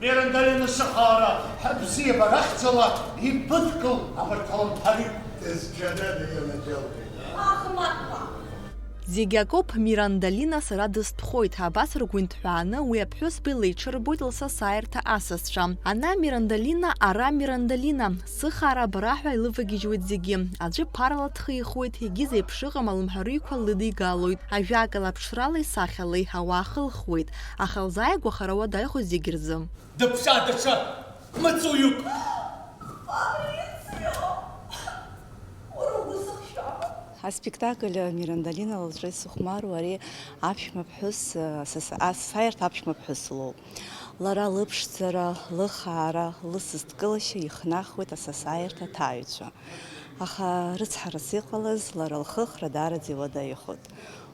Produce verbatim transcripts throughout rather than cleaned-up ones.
Мирандалина сыхаара, ҳабзиабара ахьӡала ибыдкыл абарҭ аламҭарҩы дызцәажәада ианаџьалбеит. Ахмаҭәа! Зегь акоуп, Мирандалина сара дыстәхоит, абас ргәы инҭҳәааны уи аԥҳәызба илеиҽырбоит лсасааирҭа асасцәа. Ана Мирандалина, ара Мирандалина, сыхаара бара ҳәа илывагьежьуеит зегьы. Аӡәы ԥарала дхихуеит, егьи зеиԥш ыҟам алымҳарыҩқәа лыдигалоит, ажәакала, аԥшралеи сахьалеи ауаа хылхуеит, аха лзааигәахара уадаҩхоит зегь рзы. Дыԥсаа даҽа мҵуҩык! Аспектакль Мирандалина лҵәа исыхәмаруа ари аԥшәма ԥҳәыс, асаса-, асасааирҭа аԥшәма ԥҳәыс лоуп. Лара лыԥшӡара, лыхаара, лысасдкылашьа ихнахуеит асасааирҭа аҭаҩцәа. Аха рыцҳарас иҟалаз, лара лхыхра даараӡа иуадаҩхоит.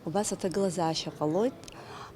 Убас аҭагылазаашьа ҟалоит,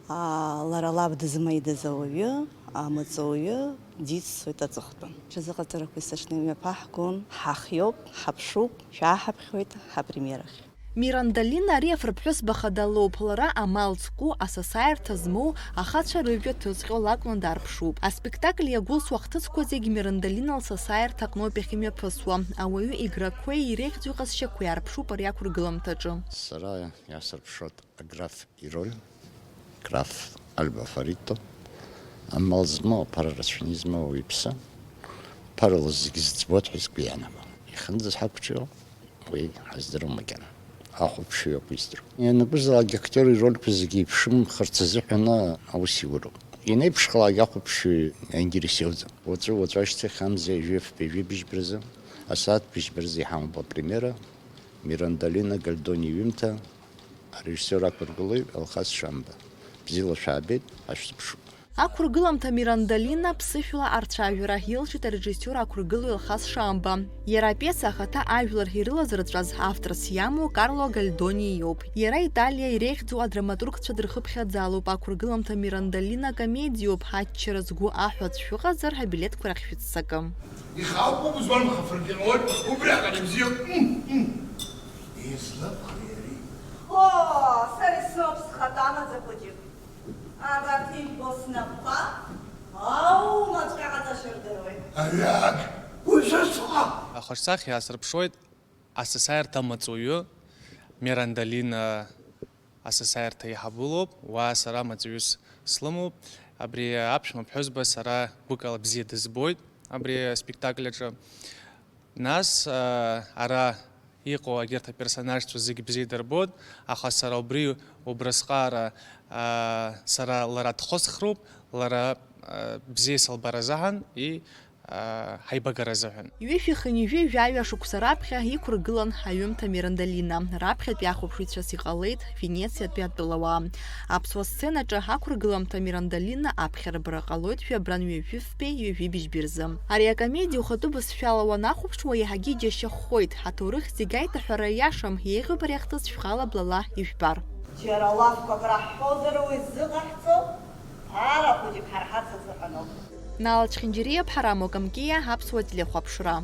аа, лара лаб дызмаидаз ауаҩы, амаҵуҩы, диццоит аҵыхәтәан. Ҽазыҟаҵарақәа исаҿны имҩаԥаҳгон, ҳахиоуп, ҳаԥшуп, шәааҳаԥхьоит ҳапремиерахь. Мирандалина ари афырԥҳәызба хада лоуп, лара амал зку, асасааирҭа змоу, ахацәа рыжәҩа ҭызҟьо лакәны дарԥшуп. Аспектакль иагәылсуа ахҭысқәа зегь Мирандалина лсасааирҭа аҟноуп иахьымҩаԥысуа. Ауаҩы играқәеи иреиӷьӡоу иҟазшьақәеи аарԥшуп ари ақәыргыламҭаҿы. Сара иасырԥшуеит аграф ироль, граф Альба Фарито, амал змоу аԥара рацәаны измоу ауаҩԥсы, ԥарала зегьы зыӡбоит ҳәа сгәы иаанагом. Ихынӡаз ҳақәҿио, уи ҳаздыруам макьана. Ахәаԥшыҩ акәу издыруа. Ианакәызаалак актиор ирольқәа зегьы иԥшымхарц азыҳәан аус иуроуп. Ианеиԥшхалак ахәаԥшыҩ аинтерес иоуӡом. Уаҵәы, уаҵәы ашьҭахь амза ҩажәи фба, ҩажәи быжьба рзы, асааҭ быжьба рзы иҳамоуп апремиера, Мирандалина Гальдони иҩымҭа, арежиссиор ақәыргылаҩ Алхас Шамба. Бзиала шәаабеит, ҳашәзыԥшуп. Ақәыргыламҭа Мирандалина ԥсышәала арцәажәара илшеит арежиссиор ақәыргылаҩ Алхас Шамба. Иара апиеса ахаҭа ажәлар ирылазырҵәаз авторс иамоу Карло Гальдони иоуп. Иара Италиа иреиӷьӡоу адраматургцәа дырхыԥхьаӡалоуп. Ақәыргыламҭа Мирандалина комедиоуп, аччара згәы аҳәо аӡә шәыҟазар, абилеҭқәа рахь шәыццакы. Ихалкуп узбан хәыркьануеит, убри аҟара ибзиоуп. М, м. Излыԥхеи ари? Оо, сара исымоуп схатәы амаӡа хәыҷык. Абарҭ ижәбо снапқәа аумаҵәҟьа ҟаҵашьа рдыруеит. Аҩак, ушәысҟа! Ахаҿсахьа иаасырԥшуеит асасааирҭа амаҵуҩы Мирандалина асасааирҭа еиҳабы лоуп, уа сара маҵуҩыс слымоуп. Абри аԥшәма ԥҳәызба сара гәыкала бзиа дызбоит абри аспектакль аҿы. Нас, а, ара иҟоу егьырҭ аперсонажцәа зегь бзиа дырбоит, аха сара убри убрысҟара, а, сара лара дхысхроуп, лара, а, бзиа сылбар азыҳәан, и, а, ҳаибагара азыҳәан. Ҩышәи хынҩажәи жәаҩа шықәса раԥхьа иқәыргылан аҩымҭа Мирандалина. Раԥхьатәи ахәаԥшыҩцәас иҟалеит Венециатәи атәылауаа. Аԥсуа сценаҿы ақәыргыламҭа Мирандалина аԥхьарбара ҟалоит шәи абран ҩажәи фбеи ҩажәи быжьбеи рзы. Ари акомедиа ухатәы бызшәала уанахәаԥшуа иаҳагьы иџьашьахәхоит, ҳаҭоурых зегь аиҭаҳәара иашам, еиӷьуп ари ахҭыс шәхала блала ижәбар. Џьара лафқәак раҳҳәозар уи ззыҟаҳҵо, ԥара хәыҷык ҳарҳарц азыҳәаноуп. Нала Чхинџьириа, Ԥҳараму Камкиа, Аԥсуа телехәаԥшра.